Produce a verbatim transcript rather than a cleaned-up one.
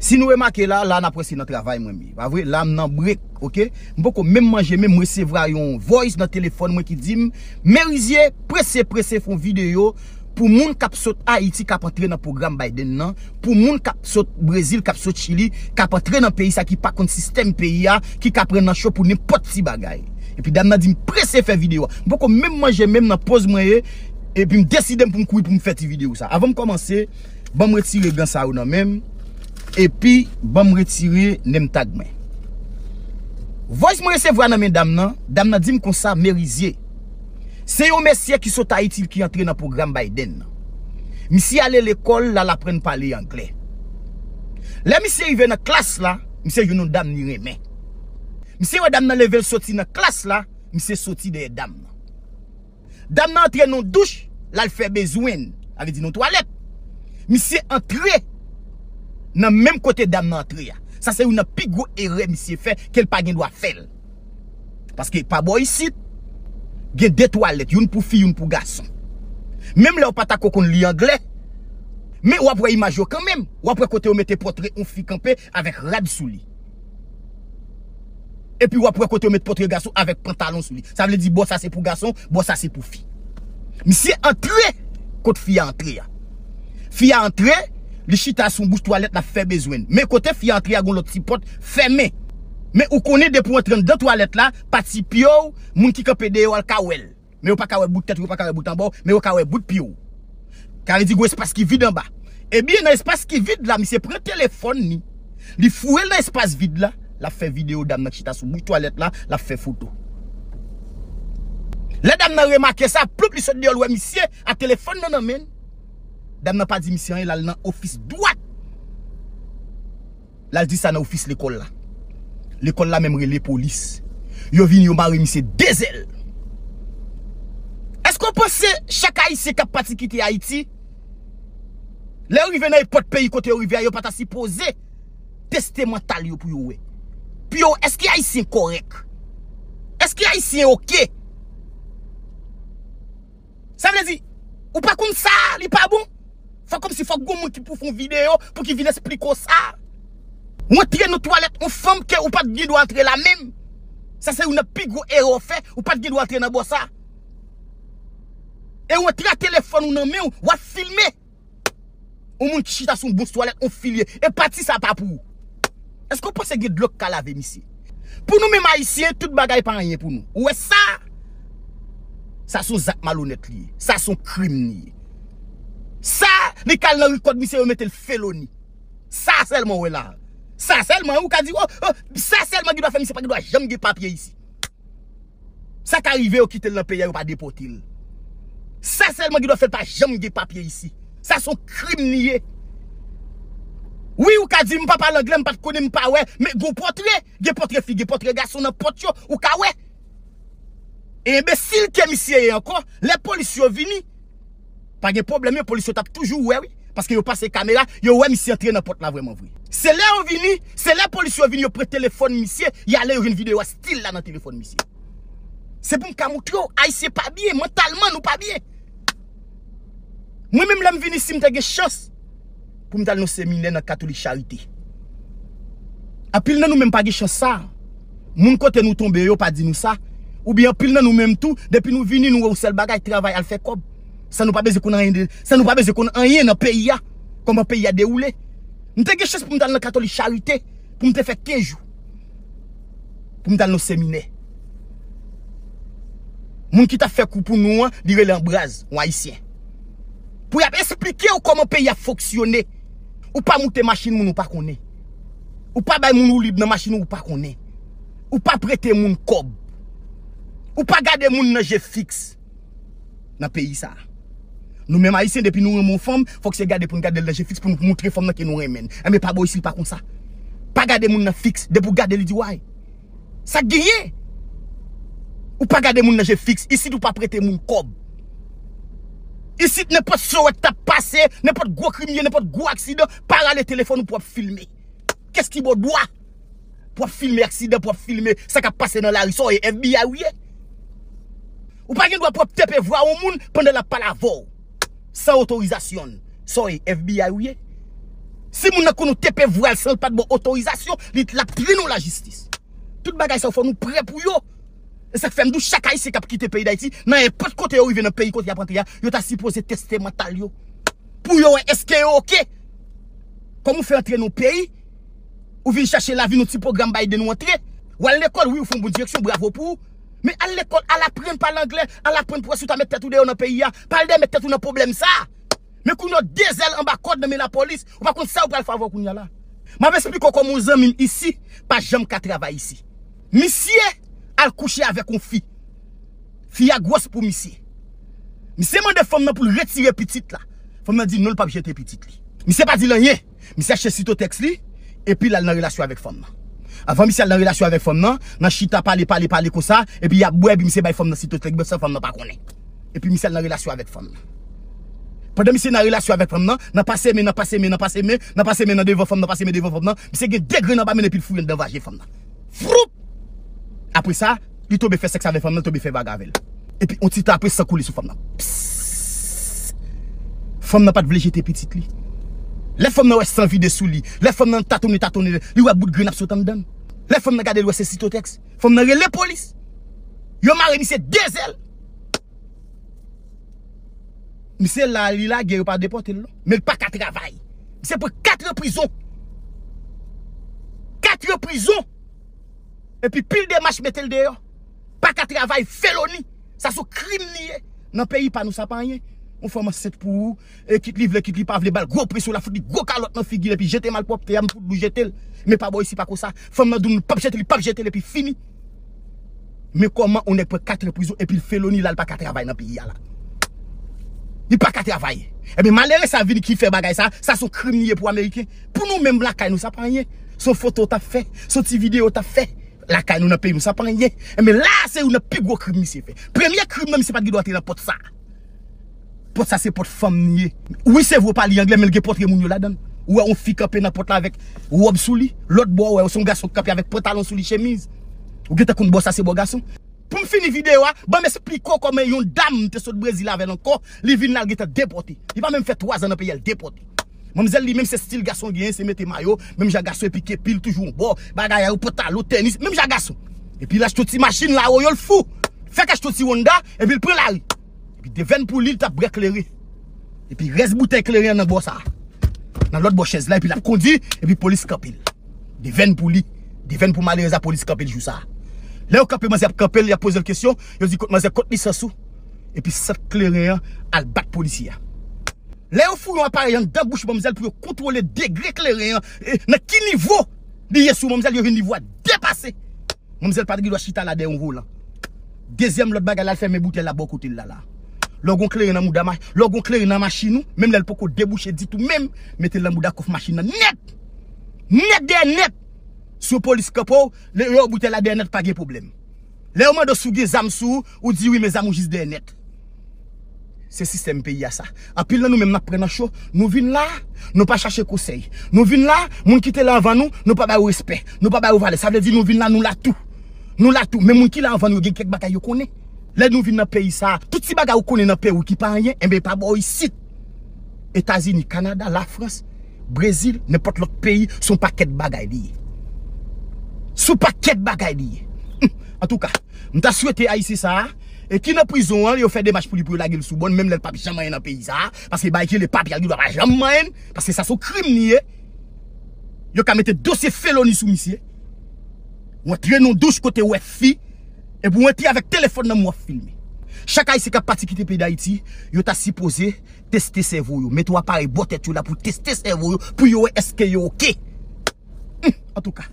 Si nou remake la, la n ap wè se nan travay mwen m ye. Pa vre? La m nan break, oke? M poko menm manje, men m resevwa yon voice nan telefòn mwen ki di m, Merizye, prese, prese, fè yon videyo pou moun k ap sot Ayiti, k ap antre nan pwogram Biden nan, pou moun k ap sot Brezil, k ap sot Chili, k ap antre nan peyi sa, ki pa konn sistèm peyi a, ki ka pran nan cho pou nenpòt ti bagay. Epi dam nan di m prese fè videyo a. M poko menm manje, menm nan pòz mwen ye, epi m deside m pou m kouri pou m fè ti videyo sa. Avan m kòmanse, ban m retire gan sa yo nan men m, epi ban m retire name tag mwen. Voice mwen resevwa nan men dam nan, dam nan di m konsa, Merizye, se yon mesye ki sot Ayiti ki antre nan pwogram Biden nan. Misye ale lekòl, l al aprann pale anglè. Lè misye rive nan klas la, misye jwenn yon dam li renmen. Misye wè dam nan leve l soti nan klas la, misye soti dèyè dam nan. Dam nan antre nan yon douch, l al fè bezwen l, sa vle di nan yon twalèt. Misye antre nan menm kote dam nan antre a. Sa se youn nan pi gwo erè misye fè ke l pa gen dwa fè l. Paske pa bò isit, gen de twalèt, youn pou fi, youn pou gason. Menm lè w pa ta ko konn li anglè, men w ap wè imaj yo kanmenm. W ap wè kote yo mete pòtre yon fi kanpe avèk rad sou li. Epi w ap wè kote yo met pòtre gason avèk pantalon sou li. Sa vle di bò sa se pou gason, bò sa se pou fi. Misye antre kot fi a antre a. Fi a antre, li chita sou bouch twalèt, l ap fè bezwen l. Men kote fi a antre a, gon lòt ti pòt fèmen. Men ou konnen depi w antre anndan twalèt la, pati pye w, moun ki kanpe dèyè w al ka wè l. Men yo pa ka wè bout tèt ou, yo pa ka wè bout anba w, men yo ka wè bout pye w. Sa vle di gon espas ki vid anba. Ebyen, nan espas ki vid la, misye pran telefòn li. Li foure l nan espas vid la, l ap fè videyo dam nan ki chita sou bouch twalèt la, l ap fè foto. Lè dam nan remake sa, ploup, li sot deyò, l wè misye a telefòn nan nan men l. Dam nan pa di misye anyen, l al nan ofis dwat. L al di sa nan ofis lekòl la. Lekòl la menm rele polis. Yo vini, yo mare misye de zèl. Èske w panse chak Ayisyen k ap pati kite Ayiti, lè yo rive nan nenpòt peyi kote yo rive a, yo pa ta sipoze teste mantal yo pou yo wè? Pou yo wè, èske Ayisyen kòrèk? Èske Ayisyen oke? Sa vle di, ou pa konn sa, li pa bon. Fò kòmsi fòk gon moun ki pou fè yon videyo pou ki vin esplike w sa. Ou antre nan twalèt yon fanm ke ou pa t gen dwa antre la menm. Sa se youn nan pi gwo erè w fè, ou pa t gen dwa antre nan bò sa. E ou antre a telefòn ou nan men w, w ap filme. Yon moun ki chita sou yon bous twalèt, yon filye. E pati sa pa pou ou. Èske w panse gen dlo k ka lave misye? Pou nou menm Ayisyen, tout bagay pa anyen pou nou. Ou wè sa? Sa se yon zak malonèt li ye. Sa se yon krim li ye. Sa, li ka al nan rikòd misye, yo mete l feloni. Sa sèlman w wè la. Sa sèlman, ou ka di, oh, oh, sa sèlman ki dwa fè misye pa gen dwa janm gen papye isi. Sa ka rive yo kite l nan peyi a, yo pa depòte l. Sa sèlman ki dwa fè l pa janm gen papye isi. Sa se yon krim li ye. Wi, ou ka di m pa pale anglè, m pa t konnen, m pa wè, men gon pòtre, gen pòtre fi, gen pòtre gason nan pòt yo, ou ka wè. E enbesil ke misye ye ankò, lè polis yo vini, pa gen pwoblèm, yo, polis yo t ap toujou wè, wi. Paske yo pase kamera, yo wè misye antre nan pòt la vrèman vre. Se lè yo vini, se lè polis yo vini, yo pran telefòn misye, y ale, yo jwenn videyo a still la nan telefòn misye. Se pou m ka moutre w, Ayisyen pa byen, mantalman nou pa byen. Mwen menm lè m vin isi, m te gen chans pou m t al nan seminè nan Katolik Charite. Anpil nan nou menm pa gen chans sa. Moun kote nou tonbe yo pa di nou sa. Oubyen anpil nan nou menm tou, depi nou vini, nou wè yon sèl bagay, travay, al fè kòb. San nou pa bezwen konn anyen de, san nou pa bezwen konn anyen nan peyi a, kòman peyi a dewoule. M te gen chans pou m t al nan Katolik Charite, pou m te fè kenz jou. Pou m t al nan seminè. Moun ki t ap fè kou pou nou an, li rele Anbraz, yon Ayisyen. Pou y ap esplike w kòman peyi a fonksyone. Ou pa moute machin moun ou pa konnen. Ou pa bay moun woulib nan machin ou, ou pa konnen. Ou pa prete moun kòb. Ou pa gade moun nan je fiks nan peyi sa a. Nou menm Ayisyen, depi nou renmen yon fanm, fòk se gade pou n gade l nan je fiks pou n moutre fanm nan ke nou renmen l. Enben, pa bò isit, li pa konsa. Pa gade moun nan fiks. Depi w gade l, li di, way. Sa k genyen? Ou pa gade moun nan je fiks. Isit, ou pa prete moun kòb. Isit, nenpòt sowèt t ap pase, nenpòt gwo krim ye, nenpòt gwo aksidan, pa rale telefòn ou pou w ap filme. Kès ki ba w dwa pou w ap filme aksidan, pou w ap filme sa k ap pase nan lari? Sa w ye, F B I ou ye? Ou pa gen dwa pou w ap tepe vwa yon moun pandan l ap pale avè w san otorizasyon l. Sa w ye, F B I ou ye? Si moun nan konn ou tepe vwal san l pa t ba w otorizasyon, li t l ap trennen w lajistis. Tout bagay sa yo fò nou prè pou yo. E sa k fè m di w chak Ayisyen k ap kite peyi Dayiti, nan nenpòt kote yo rive nan peyi kote y ap antre a, yo ta sipoze teste mantal yo. Pou yo wè èske yo oke. Kòm ou fè antre nan yon peyi, ou vin chache lavi nan yon ti pwogram bay de nou antre. W al lekòl, wi, ou fè yon bon direksyon, bravo pou ou. Men al lekòl, al aprann pale anglè, al aprann pou wè si w ta met tèt ou deyò nan peyi a. Pa al dèyè met tèt ou nan pwoblèm sa. Men kounye a w dezèl anba kòd nan men lapolis, ou pa konn sa ou pral fè avè w kounye a la. M ap esplike w kòman yon zanmi m isi pa janm ka travay isi. Misye al kouche avèk yon fi. Fi a gwòs pou misye. Misye mande fanm nan pou l retire pitit la. Fanm nan di non, l p ap jete pitit li. Misye pa di l anyen. Misye achte Sitotèks li, epi l al nan relasyon avèk fanm nan. Avan misye al nan relasyon avèk fanm nan, nan chita pale, pale, pale konsa, epi y ap bwè, epi misye bay fanm nan Sitotèks, bwè san fanm nan pa konnen. Epi misye al nan relasyon avèk fanm nan. Pandan misye nan relasyon avèk fanm nan, nan pase men, nan pase men, nan pase men, nan pase men nan devan fanm nan, pase men devan fanm nan, misye gen de grenn anba men epi l fouye anndan vajen fanm nan. Fwoup! Apre sa, li tonbe fè sèks avèk fanm nan, li tonbe fè vag avè l. Epi, yon ti tan apre, san koule sou fanm nan. Psst! Fanm nan pa t vle jete pitit li. Lè fanm nan wè san vide sou li, lè fanm nan tatonnen, tatonnen, li wè bout grenn ap sot anndan l. Lè fanm nan gade, li wè se Sitotèks. Fanm nan rele polis. Yo mare misye de zèl. Misye la, li lage, yo pa depòte l, non. Men l pa ka travay. Misye pran kat an prizon. Kat an prizon. Epi pil demach mete l deyò. Pa ka travay, feloni. Sa se yon krim li ye. Nan peyi pa nou, sa pa anyen. Yon fanm ansent pou ou, e kit li vle, kit li pa vle, ba l gwo presyon, l ap fout li gwo kalòt nan figi l, epi jete malpwòpte a, m fout dlo jete l. Men pa bò isi, pa konsa. Fanm nan di w, nou p ap jete l, li p ap jete l, epi fini. Men kòman yon nèg pran kat an prizon, epi l feloni la, l pa ka travay nan peyi a la. Li pa ka travay. Ebyen, malere sa vini ki fè bagay sa, sa se yon krim li ye pou Ameriken. Pou nou menm lakay nou, sa pa anyen. Se yon foto w t ap fè, se yon ti videyo w t ap fè. Lakay nou nan peyi nou, sa pa anyen. Ebyen, la, se youn nan pi gwo krim misye fè. Premye krim nan, misye pa t gen dwa antre nan pòt sa. Pòt sa se pòt fanm li ye. Wi, se vre w pale anglè, men l gen pòtre moun yo ladan l. Ou wè yon fi kanpe nan pòt la avèk wòb sou li. Lòt bò, ou wè se yon gason k kanpe avèk pantalon sou li, chemiz. Ou gentan konn bò sa se bò gason. Pou m fini videyo a, ban m esplike w kòman yon dam te sot Brezil avè l ankò. Li vin la, l gentan depòte. Li pa menm fè twa zan nan peyi a, l depòte. Manmzèl li menm se stil gason genyen, se mete mayo, menm jan gason epi kepi l toujou yon bò, bagay a yo pantalon, tenis, menm jan gason. Epi l achte yon ti machin la, woyo l fou. Fèk achte yon ti Honda, epi l pran lari. Epi devèn pou li, l t ap bwè kleren. Epi rès boutèy kleren an nan bò sa. Nan lòt bò chèz la, epi l ap kondi, epi polis kanpe l. Devèn pou li. Devèn pou malerèz la, polis kanpe l jou sa. Lè yo kanpe manzè ap kanpe l, y ap poze l kesyon, yo di kot manzè, kot lisans ou? Epi sant kleren an al bat polisye a. Lè yo foure yon aparèy anndan bouch manmzèl pou yo kontwole degre kleren an, e, nan ki nivo li ye sou manmzèl, yo jwenn nivo a depase. Manmzèl pa t gen dwa chita la dèyè yon volan. Dezyèm lòt bagay la, l fèmen boutèy la bò kote l la la. Lè w gen kleren nan mouda ma-, lè w gen kleren nan machin ou, menm lè l poko debouche ditou menm, mete l nan mouda kòf machin nan nèt. Nèt dèyè nèt. Si yon polis kanpe w, lè yo boutèy la dèyè nèt, pa gen pwoblèm. Lè yo mande w si w gen zam sou ou, ou di wi, men zam ou jis dèyè nèt. Se sistèm peyi a sa. Anpil nan nou menm n ap pran nan cho. Nou vin la, nou pa chache konsèy. Nou vin la, moun ki te la anvan nou, nou pa ba yo respè. Nou pa ba yo valè. Sa vle di nou vin la, nou la tou. Nou la tou. Men moun ki la anvan nou yo gen kèk bagay yo konnen. Lè nou vin nan peyi sa, tout ti bagay ou konnen nan peyi w ki pa anyen, enben pa ba w isit. Etazini, Kanada, Lafrans, Brezil, nenpòt lòt peyi, se yon pakèt bagay li ye. Se yon pakèt bagay li ye. Hum, antouka, m ta swete Ayisyen sa a, e ki nan prizon an, yo fè demach pou li pou yo lage l sou bòn, menm lè l p ap janm anyen nan peyi sa a, paske bagay ki rele papye a, li dwa pa janm anyen, paske sa se yon krim li ye. Yo ka mete dosye feloni sou misye. Ou antre nan yon douch kote w wè fi, epi w antre avèk telefòn nan men w ap filme. Chak Ayisyen k ap pati kite peyi Dayiti, yo ta sipoze teste sèvo yo. Mete yon aparèy bò tèt yo la pou teste sèvo yo, pou yo wè èske yo oke. Hum, antouka,